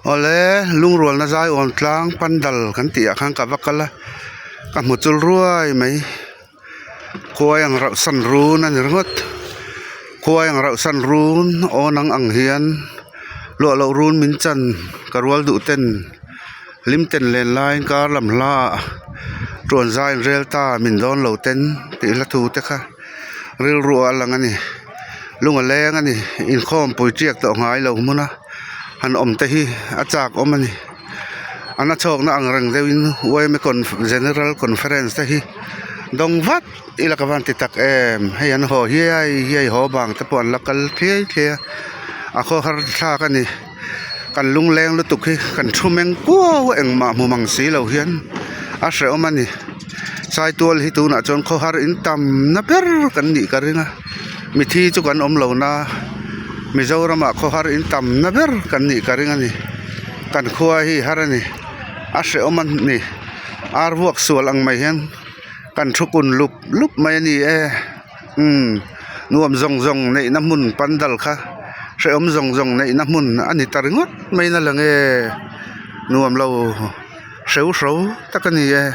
Awle lungrualna zaiawm tlang pandal kan tih ah khan ka va kal a ka hmu chul ruai mai khuai ang rauh san run a ni ringawt khuai ang rauh san run aw nang ang hian luah loh run min chan ka rual duh ten hlim ten len laiin kar lam hla ah tuan zai an rel ta min dawn lo ten tih hla thu te kha rilru ah a lang a ni lung a leng a ni inkhawm pui tiak tawh ngai lo hmun a. Han awm te hi a chak awm a ni an a chhawkna ang reng deuhin yma general conference te hi dawng vat ila ka van ti tak em hei an haw hiai hiai haw bang te pawh an la kal thliai thliai a a khawhar thlak a ni kan lungleng lutuk hi kan thu meng kuau a engmah hmu mang si lo hian a hrehawm a ni saitual hi tunah chuan khawhar in tamna ber kan nih ka ring a. Mithi chu kan awm lo na Mizoramah khawhar in tam na ber kan nih ka ring a ni kan khua hi har a ni a hrehawm a ni ar vuak sual ang mai hian kan thu kun lup lup mai a ni e umm nuam zawng zawng neihna hmun pandal kha hrehawm zawng zawng neihna hmun a ni ta ringawt mai na lang e nuam lo hreu hro tak a ni e.